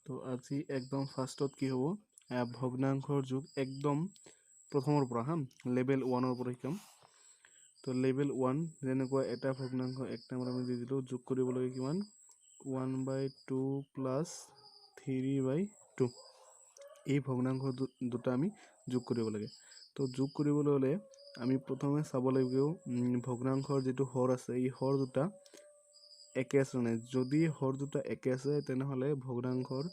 তো আজি একদম ফাৰ্ষ্টত কি হ'ব? ভগ্নাংশৰ যোগ, একদম প্ৰথমৰ পৰা, হা, লেভেল ওৱানৰ পৰা শিকাম। তো লেভেল ওৱান যেনেকুৱা এটা ভগ্নাংশ এক নম্বৰ আমি দি দিলোঁ, যোগ কৰিব লাগে কিমান? One by two plus three by two। এই ভগ্নাংশ দুটা আমি যোগ কৰিব লাগে। তো যোগ কৰিবলৈ হ'লে আমি প্ৰথমে চাব লাগিব ভগ্নাংশৰ যিটো হৰ আছে, এই হৰ দুটা একে আছে নাই। যদি হৰ দুটা একে আছে, তেনেহ'লে ভগ্নাংশৰ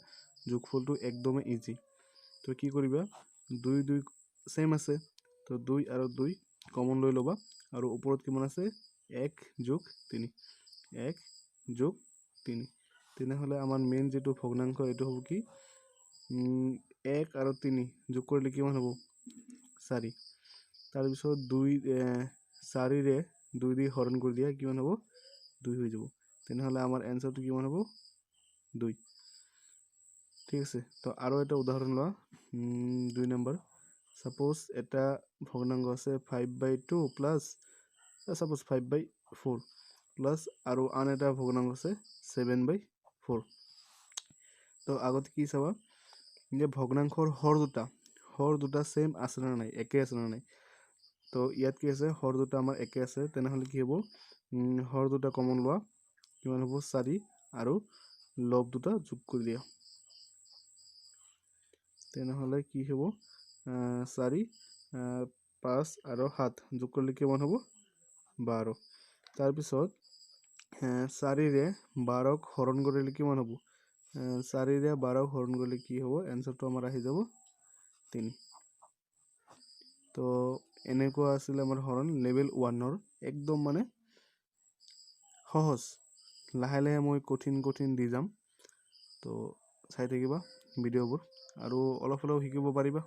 যোগফলটো একদমেই ইজি। তো কি কৰিবা? দুই দুই ছেইম আছে, তো দুই আৰু দুই কমন লৈ ল'বা। আৰু ওপৰত কিমান আছে? এক যোগ তিনি, এক যোগ তিনি। তেনেহ'লে আমাৰ মেইন যিটো ভগ্নাংশ, এইটো হ'ব কি? এক আৰু তিনি যোগ কৰিলে কিমান হ'ব? চাৰি। তাৰপিছত দুই চাৰিৰে দুই দি হৰণ কৰি দিয়া, কিমান হ'ব? দুই হৈ যাব। তেনেহ'লে আমাৰ এনচাৰটো কিমান হ'ব? দুই। ঠিক আছে। তো আৰু এটা উদাহৰণ লোৱা, দুই নম্বৰ। ছাপ'জ এটা ভগ্নাংশ আছে five by two plus, suppose five by four plus আৰু আন এটা ভগ্নাংশ আছে ছেভেন বাই ফ'ৰ। তো আগতে কি চাবা যে ভগ্নাংশৰ হৰ দুটা ছেইম আছে নে নাই, একে আছে নে নাই। তো ইয়াত কি আছে? হৰ দুটা আমাৰ একে আছে। তেনেহ'লে কি হ'ব? হৰ দুটা কমন লোৱা, কিমান হ'ব? চাৰি। আৰু লব দুটা যোগ কৰি দিয়া। তেনেহ'লে কি হ'ব? চাৰি, পাঁচ আৰু সাত যোগ কৰিলে কিমান হ'ব? 12। তাৰপিছত চাৰিৰে 12ক হৰণ কৰিলে কিমান হ'ব? চাৰিৰে 12ক হৰণ কৰিলে কি হ'ব? এনচাৰটো আমাৰ আহি যাব তিনি। তো এনেকুৱা আছিলে আমাৰ হৰণ লেভেল ওৱানৰ, একদম মানে সহজ। লাহে লাহে মই কঠিন কঠিন দি যাম। তো চাই থাকিবা ভিডিঅ'বোৰ আৰু অলপ অলপ শিকিব পাৰিবা।